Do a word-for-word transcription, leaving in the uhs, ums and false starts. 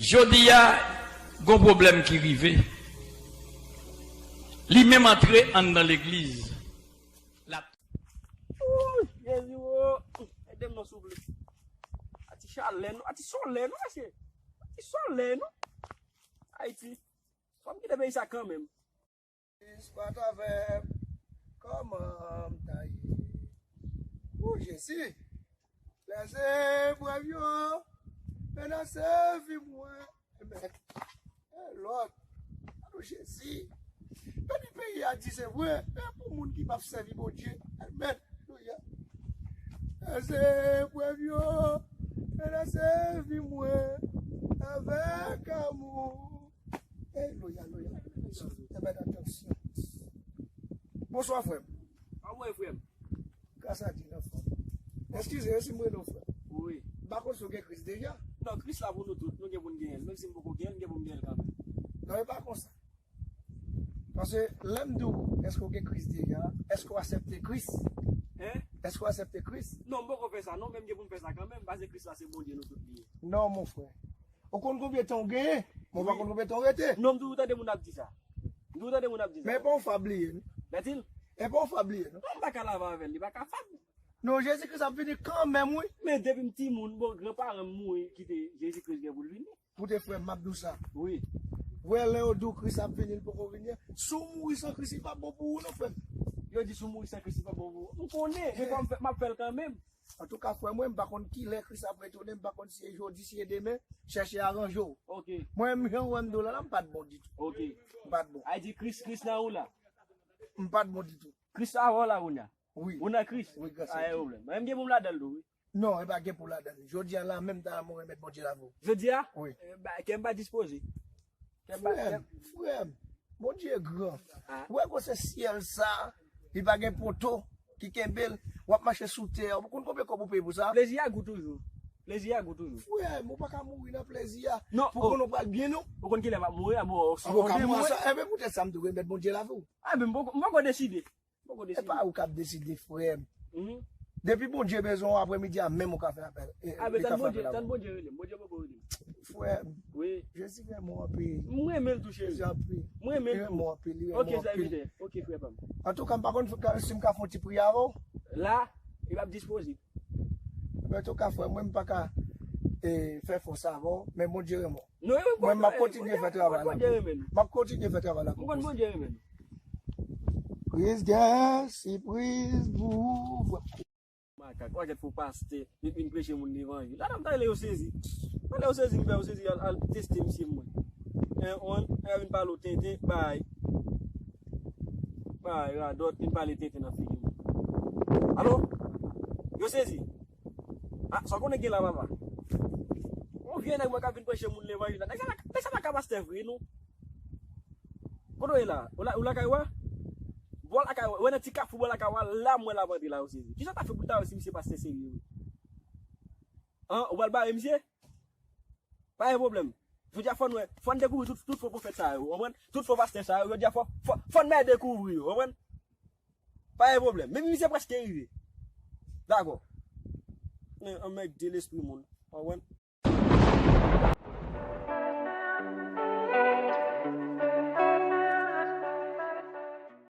Jodi a, gon pwoblèm ki rive. Li menm antre anndan legliz. L ap Ooh, Jezi, oh. Ede m non, souple. A ti chalè, non. A ti solèy, non, mesye. A ti solèy, non. Ayiti. Fò m kite peyi sa kanmenm. Jezi, pa t avè m, kòman m ta ye? O Jezi, lèzeprèv yo menase vi mwen. Amen. E lòt. Alo Jezi. Beni peyi a di se vre, men pou moun ki p ap sèvi Bondye. Amen. Alelouya. Lèzeprèv yo menase vi mwen avèk amou. Alelouya, alelouya. Amen, atansyon. Bonswa, frè m. Anmwey, frè m. Gras a Dye, anfòm. Eskize, si m rele w frè. Wi. M pa konn si w gen Kris deja. Non, Kris la pou nou tout. Nou gen pou n genyen l. Menm si m poko genyen l, m gen pou m genyen l kanmenm. Non, e pa konsa. Paske lè m di w, èske w gen Kris deja? Èske w aksepte Kris? Hein? Èske w aksepte Kris? Non, m poko fè sa. Non, men m gen pou m fè sa kanmenm. Paske Kris la se Bondye nou tout li ye. Non, mon frè. Ou konn konbyen tan w genyen, men w pa konn konbyen tan w rete. Non, m toujou tande moun ap di sa. M toujou tande moun ap di sa. Men e pa yon fab li ye, non. Bètil? E pa yon fab li ye, non. Non, m pa ka lave avè l, li pa ka fab. Non, Jezi Kris ap vini kanmenm, wi. Men depi m timoun, bon, granparan m mouri, kite Jezi Kris gen pou l vini. Koute, frè m, m ap di w sa. Wi. Wè, lè yo di w Kris ap vini, li poko vini an. Si w mouri san Kris, li p ap bon pou ou, non, frè m. Yo di si w mouri san Kris, li p ap bon pou ou. M konnen, men kòm m ap fè l kanmenm. Antouka, frè mwen, m pa konn kilè Kris ap retounen, m pa konn si se jodi, si se demen, chèche aranje w. Ok. Mwen menm, jan w wè m di w la, la, m pa t bon ditou. Ok. M pa t bon. A di Kris, Kris nan ou la. M pa t bon ditou. Kris avè w la, kounye a. Wi. Ou nan Kris? Wi, gras a Dye. Pa gen pwoblèm. Mwen menm gen pou m ladan l tou, wi. Non, e pa gen pou ladan l. Jodi a la menm, ta mwen remèt Bondye la pou ou. Jodi a? Wi. Eh, ba, kè m pa dispoze. Kè m pa, frè m, kè m frè m, Bondye gran. Ah. Ou wè gwosè syèl sa, li pa gen poto ki kenbe l. W ap mache sou tè, ou konn konbyen kòb ou peye pou sa? Plezi a gou toujou. Plezi a gou toujou. Frè m, ou pa ka mouri nan plezi a. Non, pou konnen w pral byen, non. Ou konn kilè m ap mouri, a, bon, ou ka mouri. Enben, poutèt sa, m tou remèt Bondye la pou ou. A, men m poko, m poko deside. Poko deside. E pa ou k ap deside, frè m. Mhm. Depi Bondye bezwen w aprèmidi a, menm ou ka fè apèl. E, a, men li ka fè apèl avè w. Tann Bondye rele m. Bondye poko rele m. Frè m. Wi. Jezi renmen w anpil. M renmen l tou, cheri. Jezi anpil. M renmen l tou. Li renmen w anpil, li renmen w anpil. Ok, sèvitè. Ok, frè pa m. Antouka, m pa konn si m ka fè yon ti priyè avè w. La, li p ap dispoze. Antouka, frè mwen, m pa ka, e, fè fòs avè w, men Bondye renmen w. Non, mwen, m ap kontinye fè travay la. M ap kontinye fè travay la pou Bondye renmen nou. Priz gen sipriz pou ou. Makak, ou pa ket fo pastè, li vin preche moun levanjil. Ala m ta rele yo sezi. Ala yo sezi, m fè yo sezi, al, al teste misye mwen. En, on, e vin pale w tenten, bay. Bay, radòt, vin pale tenten nan figi mwen. Alo? Yo sezi. Ah, sa w konnen gen la, papa? Yon vye nèg mwen k ap vin preche moun levanjil la. Nèg sa pa, nèg sa pa ka pastè vre, non. Kote w ye la? Ou la, ou lakay ou a? Bò lakay ou a. Ou wè nan ti kafou bò lakay ou a, la mwen l ap antre la, yo sezi. Kisa w ta fè pou l ta wè si misye pastè serye vre? An, ou pral bare misye? Pa gen pwoblèm. Jodi a fò n wè, fò n dekouvri tout, tout fo pwofèt sa yo, w konprann? Tout fo pastè sa yo, jodi a fò, fò, fò n bay dekouvri yo, w konprann? Pa gen pwoblèm. Men misye prèske rive. Dakò. Men anmède lespri moun. Ou konprann?